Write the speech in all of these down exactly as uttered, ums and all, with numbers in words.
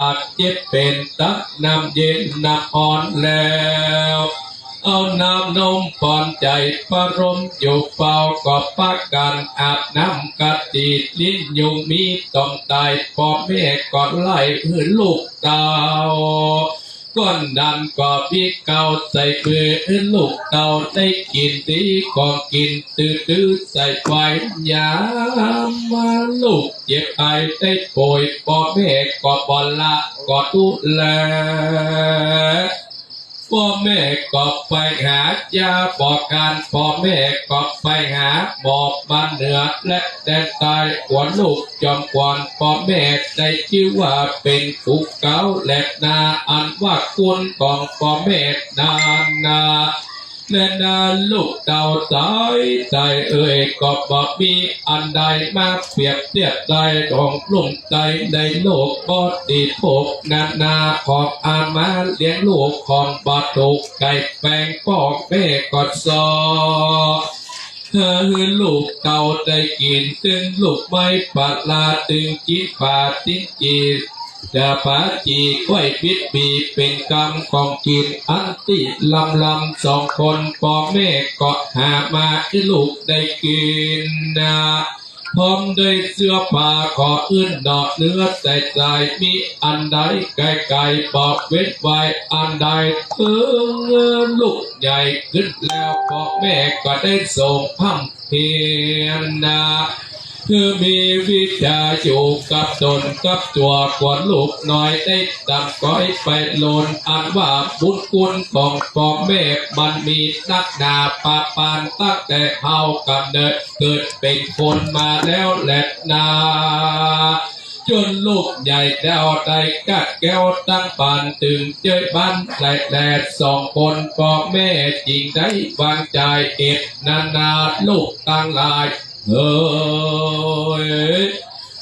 ากเจ็บเป๋นตักน้ำเย็นน้ำอ่อนแล้ว เอาน้ำนมป้อนใจ๋ประโลมอยู่เฝ้า ก็ปากั๋นอาบน้ำกะตี้ ลิ้นยุงมีต่อมต๋าย ป้อแม่ก็ไล่หื้อลูกเต้า ก้อนนั้นก็มีเกล้าใส่ปือหื้อลูกเต้าได้กิ๋นดี ของกิ๋นตื้อๆ ใส่ไว้ ยามลูกเจ็บไข้ได้ป่วย ป้อแม่ก็บ่ละก็ดูแล ป้อแม่ก็ไปหายา บ่ขาด ป้อแม่ก็ไปหาหมอมาเหนือ และแต่ต๋ายกว่าลูกจอมขวัญ ป้อแม่ได้จื้อว่าเป๋นผู้เก่าแลนา อันว่าคุณของป้อแม่นั้นนา แลนาลูกเต้าจ๋า ใจ๋เอ๋ย ก็บ่มีอันใดมาเปรียบเทียบได้ ของลุ่มใจ๋ในโลก บ่ตี้พบนานา ของอามาเลี้ยงลูกของบ่ถูก ไก่แปงป้อแม่ก็ซอ หื้อลูกเต้าได้กิ๋น ตึงลูกไม้ปลา ตึงจิ๊นป๋า ตึงจี๋ จะป๋าจี๋ ก้อยปิ๊ดปี๋ เป๋นกำของกิ๋นอันตี้ล้ำๆ สองคนป้อแม่ก็หามาหื้อลูกได้กิ๋นนา พร้อมด้วยเสื้อผ้าของอื่นนอกเหนือใจ๋ใจ๋ มีอันใดไกลๆ บ่เว้นไว้อันใด เถิงลูกใหญ่ขึ้นแล้ว ป้อแม่ก็ได้ส่งพร่ำเพียรนา คือมีวิชาอยู่กับต๋นกับตั๋ว กว่าลูกน้อยได้ตำก้อยไปโลน อันว่าบุญคุณของป้อแม่มันมีนักหนาปาปาน ตั้งแต่เฮากำเนิดเกิดเป๋นคนมาแล้วแลนา จ๋นลูกใหญ่แล้วได้กัดแก้วตังปาน ตึงเจ้ยบ้านแล สองคนป้อแม่จึงได้วางใจ๋เอ็ดนานา ลูกตังหลายเอ๋ย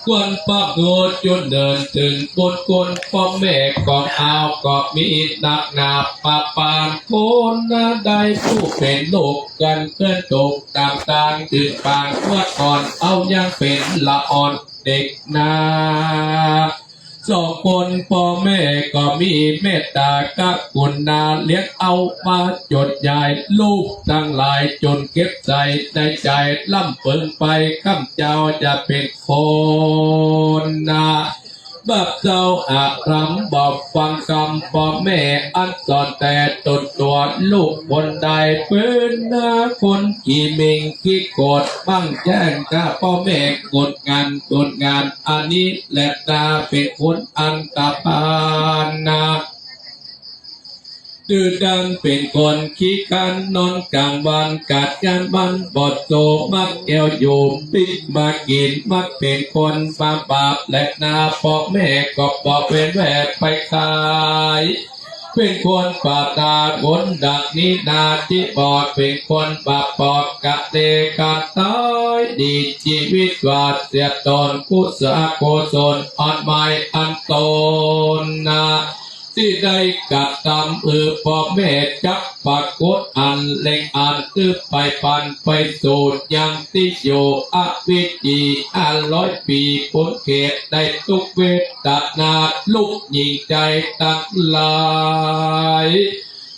ควรปรับรู้จุดเนิน เถิงบุญคุณป้อแม่ของเฮาก็มีนักหนาปาปาน คนนาได้ผู้เป๋นลูกกั๋นเปิ้นตกต่างๆ ตึงปางเมื่อก่อนเฮายังเป๋นละอ่อนเด็กนา สองคนป้อแม่ก็มีเมตตากรุณา เลี้ยงเอามาจ๋นใหญ่ ลูกตังหลายจ๋นเก็บใส่ในใจ๋ ล้ำเปิงไปค่ำเจ๊าจะเป๋นคนนา บาปเศร้าอาธรรม บ่ฟังกำป้อแม่อันสอน แต่ตนตั๋วลูกคนใดเป๋นนาคนขี้เม่งขี้โกรธ บั้งแจ้งถ้าป้อแม่กดงัน กดงันอันนี้แลนา เป๋นคนอันตาปานนา ตื้อดั้นเป๋นคนขี้คร้าน นอนก๋างวันกัดงานวัน บ่โตมักแอ่วอยู่ปิ๊กมากิ๋น มักเป๋นคนบาปบาปแลนา ป้อแม่ก็บ่เว้นแว่ไปใค เป๋นคนปาดาคนดังนี้นา ตี้บ่เป๋นคนบาปปอกกะเลกาต๋าย ดีจีวิตว่าเสียต๋น กุศลอกุศลอันไม้อันตนนา ตี้ได้กระตำหื้อป้อแม่จักปรากฏอันเล็งอัน คือไปปันไปสู่ยังตี้อยู่อวิชชีห้าร้อยปี๋ ปุ้นเขตได้ตุ๊กข์เวทนา ลูกหญิงใจ๋ตังหลาย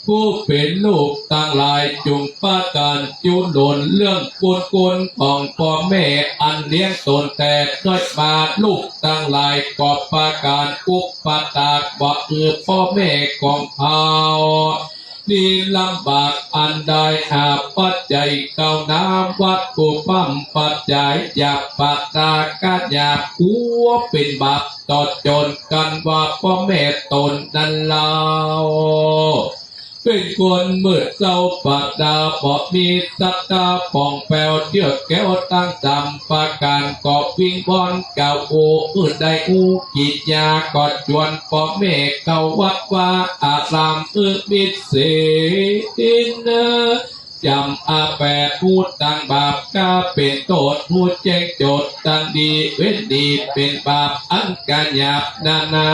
ผู้เป๋นลูกตังหลาย จุ่งปากั๋นจูหนุนเรื่องบุญคุณของป้อแม่อันเลี้ยงตนแต่น้อยมา ลูกตังหลายก็ปากั๋นอุปถากบ่หื้อป้อแม่ของเฮา นี้ลำบากอันใด หาปัจจัยข้าวน้ำวัตถุพร่ำปัจจัย อยากปาดาก็อยาก กั๋วเป๋นบาปต่อจ๋น กั๋นว่าป้อแม่ตนนั้นเล่า เป๋นคนมืดเศร้าปาดา บ่มีศรัทธาผ่องแผ้ว เจื้อแก้วตังสามประก๋าน ก็วิงวอนเก่าอู้ หื้อได้อู้กิจญา ก็จวนป้อแม่เข้าวัดวาอาราม หื้อมีศีล จ๋ำอาแปด ฮู้ตังบาปกาเป๋นโต้ษ ฮู้แจ้งโจทย์ตังดี เว้นดีเป๋นบาปอันก๋าหยาบนานา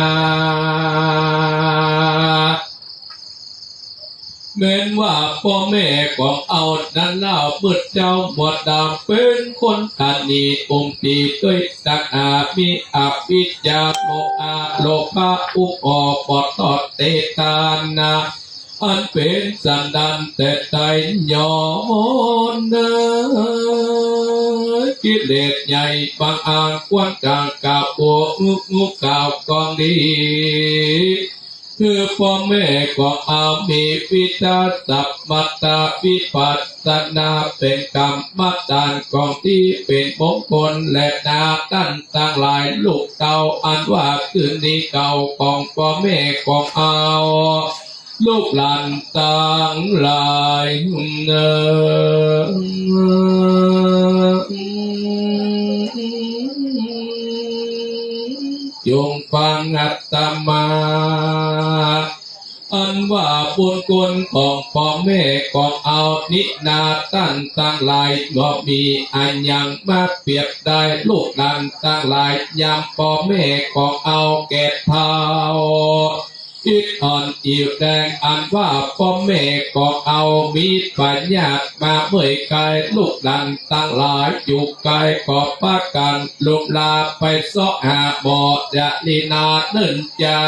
แม้นว่าป้อแม่ของเฮานั้นเล่า มืดเจ๊ามัวดำเป๋นคนตระหนี่ อุ้มตี้ตวยตัณหา มีอวิชชา โมหะ โลภะ อุปาทาน บ่ตอบเตตนา อันเป๋นสันดานแต๊ๆ ย้อนเน่อ กิเลสใหญ่บังอาจ ควรจักกล่าว โอ้ ฮู้ ฮู้กล่าวของดี คือป้อแม่ของเฮามีวิชาสมถะวิปัสสนา เป๋นกรรมฐานของดีเป๋นมงคล และนาต้านตังหลาย ลูกเต้าอันว่าคือหนี้เก่าของป้อแม่ของเฮา ลูกหลานตังหลายเน่อ จงฟังอาตมา อันว่าบุญคุณของป้อแม่ของเฮานี้นา ต้านตังหลาย บ่มีอะหยังมาเปรียบได้ ลูกหลานตังหลาย ยามป้อแม่ของเฮาแก่เฒ่า อิดอ่อนอิ่วแดง อันว่าป้อแม่ของเฮามีพยาธิมาเมื่อยกาย ลูกหลานตังหลายอยู่ไกล ก็ปากั๋นลุมลาไปเซาะหาหมอ จะลีนาเนิ่นจา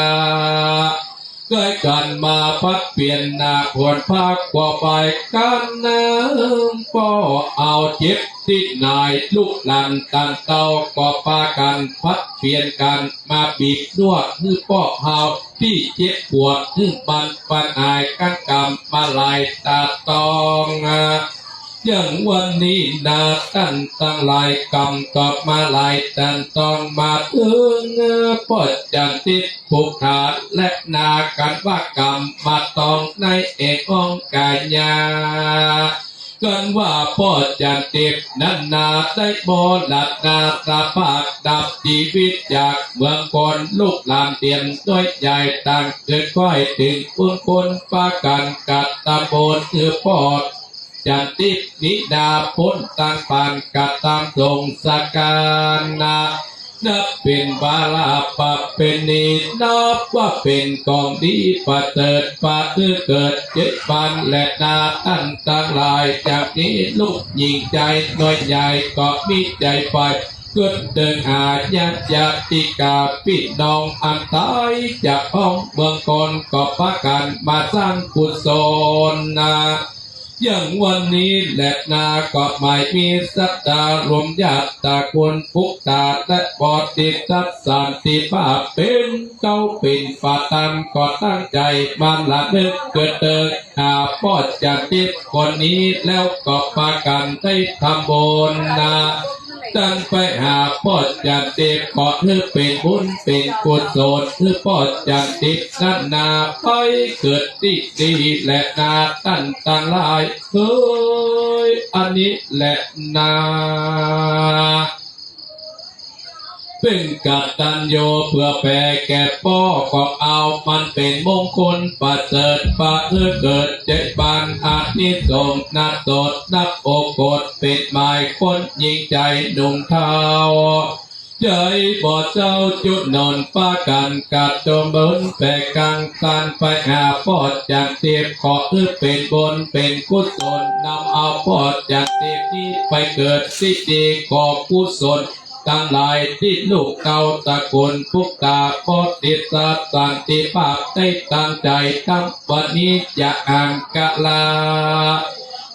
เกยกั๋นมาผัดเปลี่ยนหน้าผลพาครัวไปกั๋นเน่อ ป้อเฮาเจ็บตี้ไหน ลูกหลานตังเต้าก็ปากั๋นผัดเปลี่ยนกั๋นมาบีบนวดหื้อป้อเฮาตี้เจ็บปวด หื้อมันปะหายกั๋นกำมาหลายตาตอง อย่างวันนี้นา ต้านตังหลาย กำก็มาหลายตาตอง มาเถิงป้อจันทร์ทิพย์ ผู้ขาและนา กั๋นว่ากำมาตองในเอกองกายา กั๋นว่าป้อจันทร์ทิพย์นั้นนา ได้มรณภาพดับชีวิตจากเมืองคน ลูกหลานเตียมตวยใหญ่ต่างเกิดค่อยเถิงเมืองคน ปากั๋นกระตำบุญหื้อป้อ จันทร์ทิพย์นี้นา ป๊นตางปานกระตำสงฆ์สการนา นับเป๋นวาระประเพณี นับว่าเป๋นของดีประเสริฐ ปาหื้อเกิดเจ็ดวันแลนา ต้านตังหลาย จากนี้ลูกหญิงใจ๋น้อยใหญ่ ก็มีใจ๋ใฝ่เกิดเถิงอาญาติกาปี้น้องอันต๋ายจากอ้อมเมืองคน ก็ปากั๋นมาสร้างกุศลนา อย่างวันนี้แลนา ก็หมายมีศรัทธารวมญาติตระกูลปุตตา และบริษัทสันติภาพเป๋นเก๊าเป๋นประธาน ก็ตั้งใจ๋มาระลึกเกิดเถิงหาป้อจันทร์ทิพย์คนนี้ แล้วก็ปากั๋นได้ทำบุญนา ตังไปหาป้อจันทร์ทิพย์ ขอหื้อเป๋นบุญเป๋นกุศล หื้อป้อจันทร์ทิพย์นั้นนา ไปเกิดตี้ดีแลนา ต้านตังหลายเอย อันนี้แลนา เป๋นกตัญญูเผื่อแผ่แก่ป้อของเฮา มันเป๋นมงคลประเสริฐ ปาหื้อเกิดเจ็ดวัน อานิสงส์นับโสดนับโอกาส เป๋นหมายคนหญิงใจ๋หนุ่มเฒ่า ใจ๋บ่เศร้าจุนอน ปากั๋นกระตำบุญแผ่กั๋น ตังไปหาป้อจันทร์ทิพย์ ขอหื้อเป๋นบุญเป๋นกุศล นำเอาป้อจันทร์ทิพย์นี้ไปเกิดตี้ดี ขอกุศลตังหลายตี้ลูกเต้าตระกูลปุตตา บริษัทสันติภาพได้ตั้งใจ๋ทำวันนี้จะห่างกะลา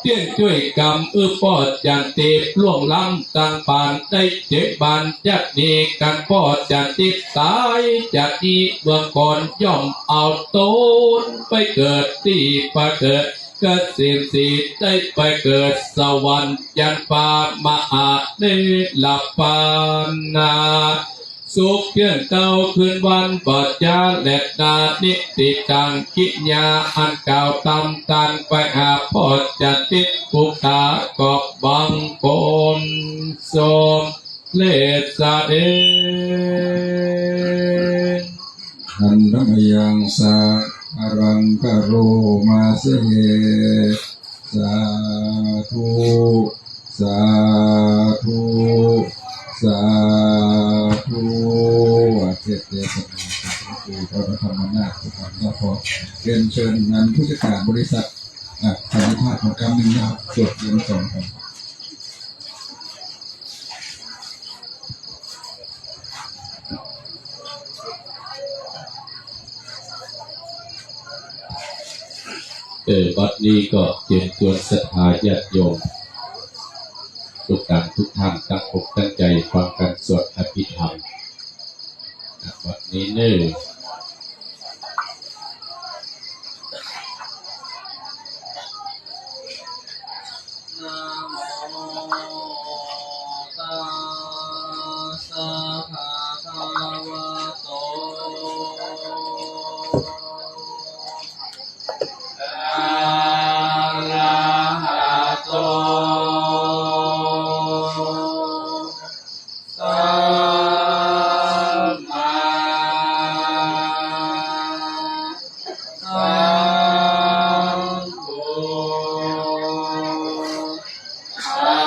เตี้ยงจ้วยกำหื้อป้อจันทร์ทิพย์ล่วงล้ำตางปานได้เจ็ดวัน จากนี้กั๋นป้อจันทร์ทิพย์ต๋ายจากนี้เมืองคน ย่อมเอาตนไปเกิดตี้ประเสริฐ เกษมสีได้ไปเกิดสวรรค์ชั้นฟ้ามหาเนรพานนา สุขเตี้ยงเต้าคืนวันปัจจาแลนา นิติตังกิริยาอันกล่าวตำ ตังไปหาป้อจันทร์ทิพย์ปุตตา ก็บังคมสมเร็จเสด็จ Handa mayaṃ sakaraṃ karoma se. สาธุ สาธุ สาธุ เทศน์เทศนาจากพระครูพระธรรมนาถ สุพรรณนคร เรียนเชิญนันผู้จัดการบริษัท อ่ะ สันนิบาตของกำนึ่งนะครับ สวดเตรียมสองครับ เออ บัดนี้ก็เจียมจวนศรัทธาญาติโยม ลูกหลานทุกท่านตั้งอกตั้งใจ๋ฟังกั๋นสวดอภิธรรม บัดนี้เน่อ นะโมตัสสะภะคะวะโต อะระหะโต สัมมาสัมพุทธั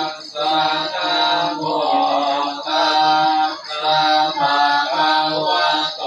สสะ นะโมตัสสะภะคะวะโต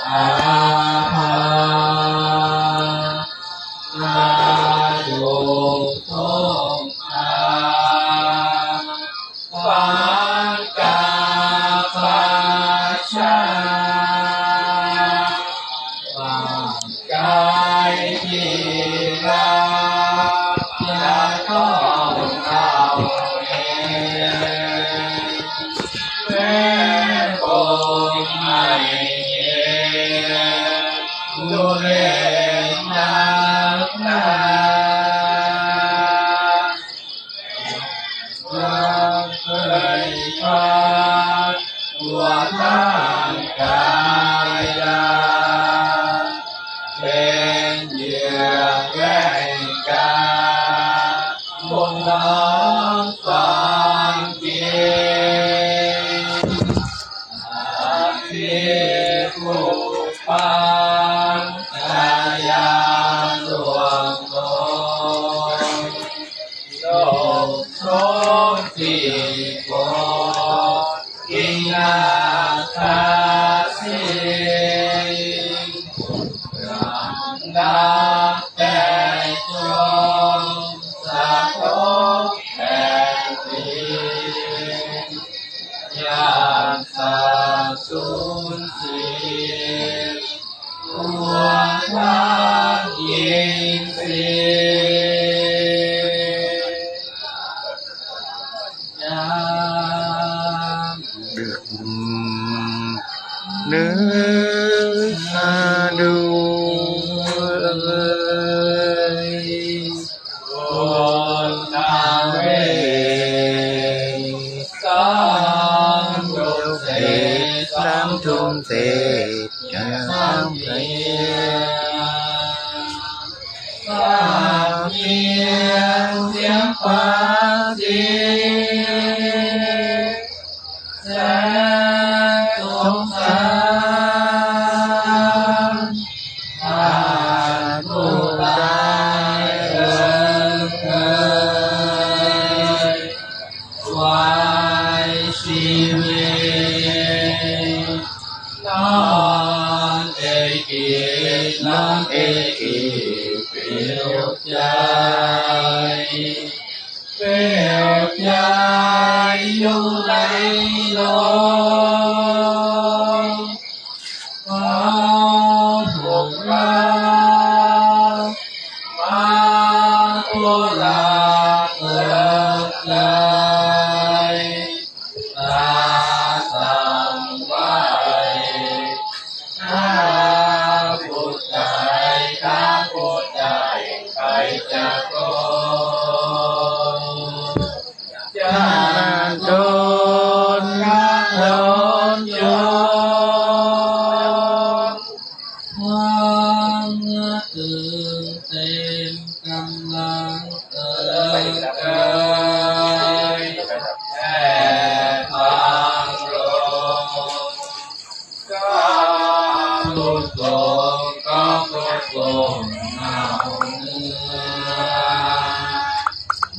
อาภัพ มาอยู่ทุกทาง ฟังกับประชา ร่างกายที่รัก จะต้องเอาเอง แม้คงไม่เห็น ดูแลนักหนา เคยพัด ตัวร่างกาย เป็นเหยื่อแย่งกัน บนน้อมความเพียร ที่ผู้ฟังจะยังร่วงหลง โลกทุกข์ที่ปวดกินหน้าทาสี รักแต่จงสะทกแผ่นดิน อย่าสาบสูญเสีย ตัวท่านยินเสีย เนื้อดู คนทำเวร สามทุ่มเศษ สามทุ่มเศษ จะสามเสียง สามเสียง เสียงปาสี แสนสงสาร ท่านผู้ตายเอ่ย ไว้ชีวิต น้อมเอกี น้อมเอกี เปรียวใจ เปรียวใจ อยู่ในโลก ขอถูกรัก มาผู้รักเลิศเลย ตาสั่งไหว้ ข้าผู้ใจ ข้าผู้ใจ ใครจะโกง จะโดนรักโดนจอง ทั้งตึงเต็มกำลังเอ่ยเอ่ย แค่ฟังลม ก็หลุดลง ก็หลุดลง เน่าเนื้อ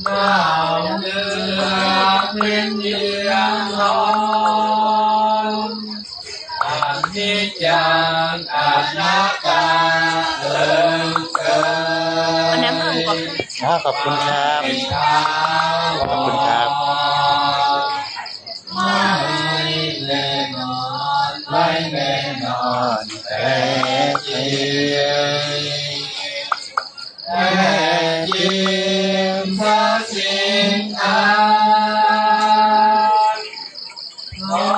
เน่าเนื้อ เป็นเยื่อนอน อนิจจัง อนัตตา เอิงเอ่ย อันนี้มันก็ อ๋อ ขอบคุณครับ ขอบคุณครับ ไม่แน่นอน ไม่แน่นอนแท้จริง แท้จริง พระสิงหา เพรา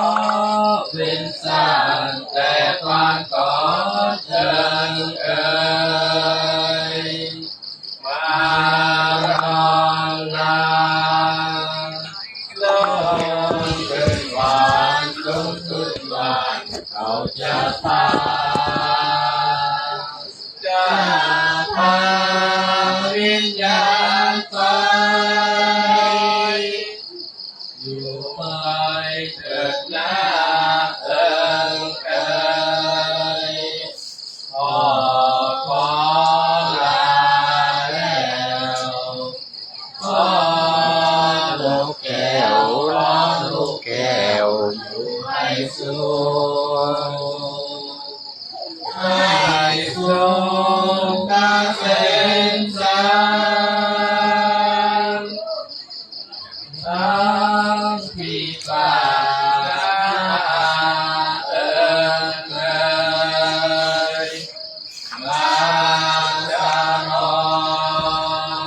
ะเป็นสัตว์แต่ปางก่อนเจิงเอ่ย มาลองลา ลงขึ้นวัน ลงขึ้นวัน เขาจะพา จะพาวิญญาณไป อยู่ไปเถิดนาเอิงเอ่ย ขอ ขอลาแล้ว ขอลูกแก้ว ขอลูกแก้ว อยู่ให้สุข จงเกษมสาร ทั้งปีศาจเอิ้นเอ่ย มาสนอ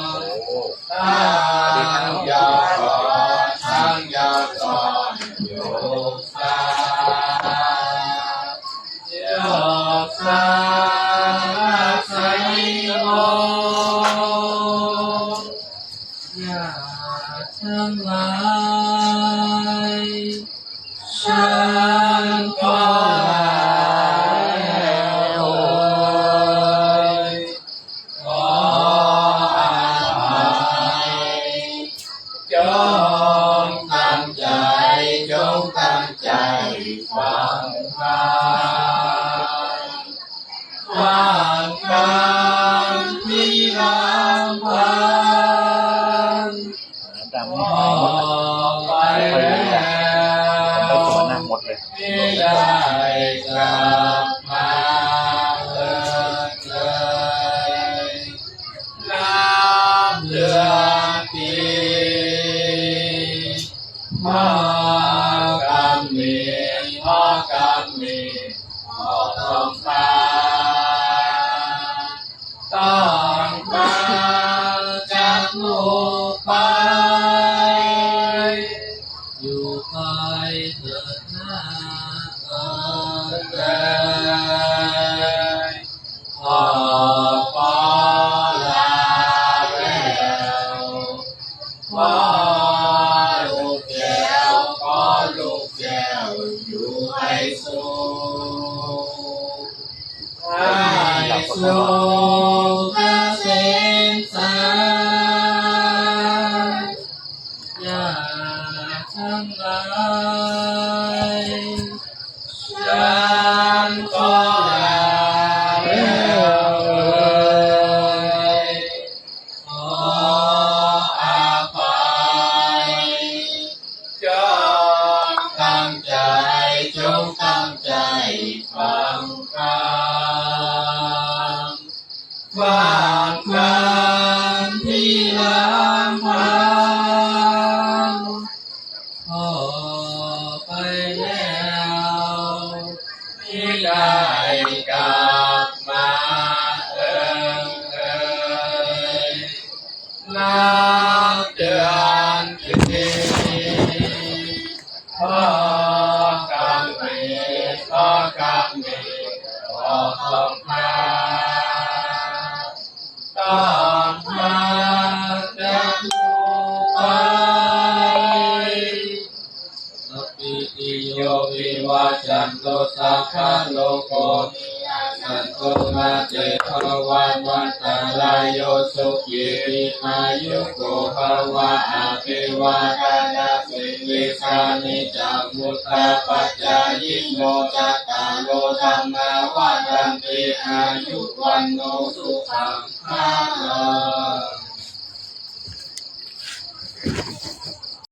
ง ทั้งยอด ทั้งยอด ยกสา ยกสาไสยโย ญาติทั้งหลาย ฉันก็ลาแล้วเอ่ย ขออภัย จงตั้งใจ๋ จงตั้งใจ๋ฟังธรรม ฟังธรรมที่รำพัน ดำนี่หายหมดเลย ออกไปแล้ว ไปสวนน่ะหมดเลย ไม่ได้กลับมาเอ่ย นับเดือนปี เพราะกรรมนี้ เพราะกรรมนี้ ก็ต้องตาย ต้องพรากจากลูกไป อยู่ไปเถิดนาเอ่ย ขอ ขอลาแล้ว ขอลูกแก้ว ขอลูกแก้วอยู่ให้สุข ให้สุขเกษมสาร ญาติทั้งหลาย ฉันก็ลาแล้วเอ่ย ขออภัย จงตั้งใจ๋ จงตั้งใจ๋ฟังธรรม ฟังธรรมที่รำพัน ออกไปแล้ว ไม่ได้กลับมาเอ่ย นับเดือนปี เพราะกรรมนี้ เพราะกรรมนี้ ก็ต้องพราก ต้องพรากจากลูกไป Sabbītiyo vivajjantu, sabbarogo vinassatu, mā te bhavatvantarāyo, sukhī dīghāyuko bhava. Abhivādanasīlissa niccaṃ vuḍḍhāpacāyino, cattāro dhammā vaḍḍhanti, āyu vaṇṇo sukhaṃ balaṃ.